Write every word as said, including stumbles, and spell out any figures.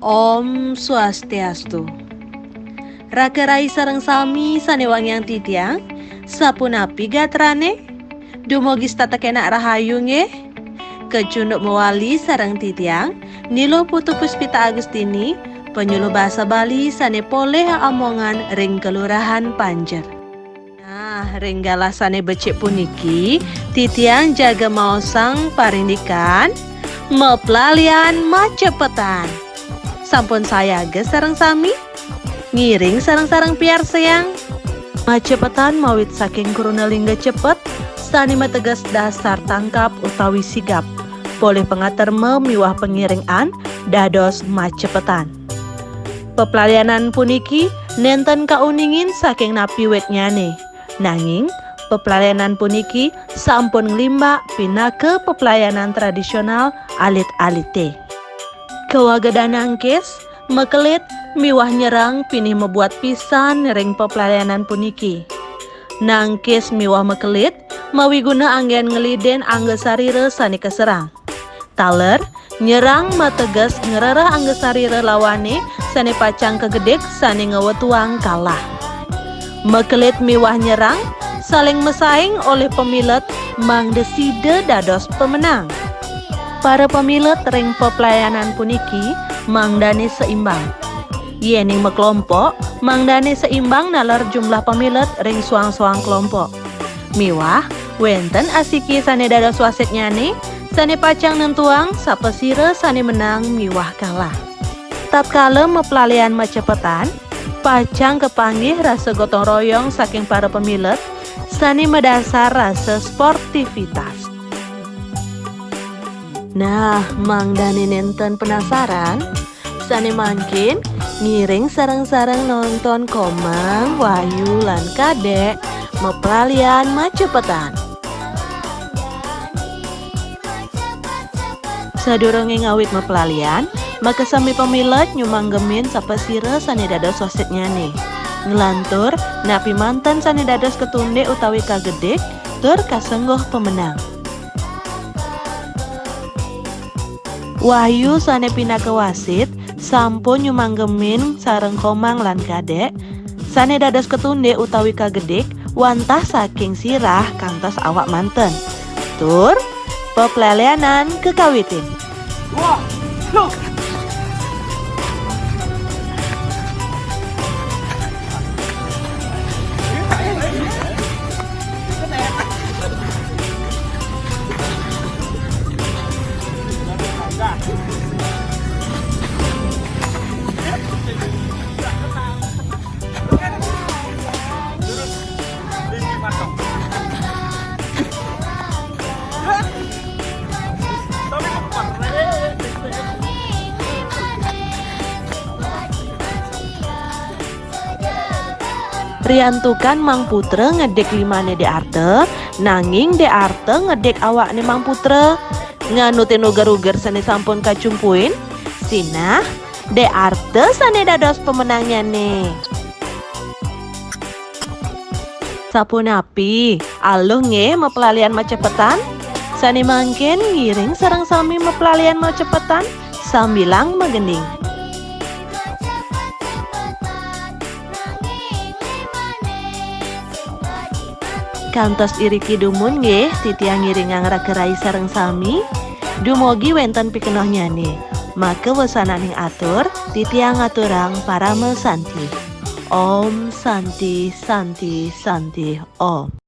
Om Swastiastu. Raka rai sareng sami sane wangiang titiang, sapunapi gatrane? Dumugi setata kenak rahayu nggih? Kecunduk mewali sareng titiang, Nilo Putu Puspita Agustini, penyuluh basa Bali sane polih amongan ring Kelurahan Panjer. Nah, ring galah sane becik puniki, titiang jaga maosang parindikan, meplalian macepetan. Sampun sayaga sareng sami? Ngiring sareng-sareng piarsayang. Macepetan mawit saking kruna lingga cepet, sane mateges dasar tangkap utawi sigap. Polih pangaterma miwah pangiring an dados macepetan. Peplalianan puniki nenten kauningin saking napi witnyane. Nanging, peplalianan puniki sampun nglimbak pinaka peplalianan tradisional alit-alite. Kawagedan nangkis, makelit, miwah nyerang pinih mabuat pisan ring peplalianan puniki. Nangkis miwah makelit mawiguna anggen ngelidin angga sarira sane kaserang. Taler, nyerang mateges ngrereh angga sarira lawane sane pacang kagedik sane ngwetuang kalah. Makelit miwah nyerang saling masaing olih pamilet mangda sida dados pamenang. Para pamilet ring peplalianan puniki mangdane seimbang. Yening makelompok, mangdane seimbang naler jumlah pamilet ring soang-soang kelompok. Miwah, wenten asiki sane dados wasitnyane, sane pacang nentuang sapasira sane menang miwah kalah. Tatkala maplalian macepetan, pacang kapanggih rasa gotong royong saking para pamilet, sane madasar rasa sportivitas. Nah, mangdane nenten penasaran, sane mangkin ngiring sareng-sareng nonton Komang, Wahyu, lan Kadek maplalian macepetan. Sadurunge ngawit maplalian, makasami pamilet nyumanggemin sapasira sane dados wasitnyane. Nglantur, napi manten sane dados katundik utawi kagedik, tur kasengguh pamenang. Wahyu sane pinaka wasit sampun nyumanggemin sareng Komang lan Kadek sane dados katundik utawi kagedik wantah saking sirah kantos awak manten. Tur peplalianan kakawitin. Wah, loh. Riantukan Mang Putra ngedik limane Dek Arta, nanging Dek Arta ngedik awakne Mang Putra. Nganutin uger-uger sane sampun kacumpuin, sinah Dek Arta sane dados pemenangnyane. Sapunapi, aluh nggih maplalian macepetan? Sane mangkin ngiring sareng sami maplalian macepetan, sambilang magending. Kantos iriki dumun nggih, titiang ngiringang raka rai sareng sami. Dumugi wenten pikenohnyane. Maka wasananing atur, titiang ngaturang parama santi. Om Santi, Santi, Santi, Om.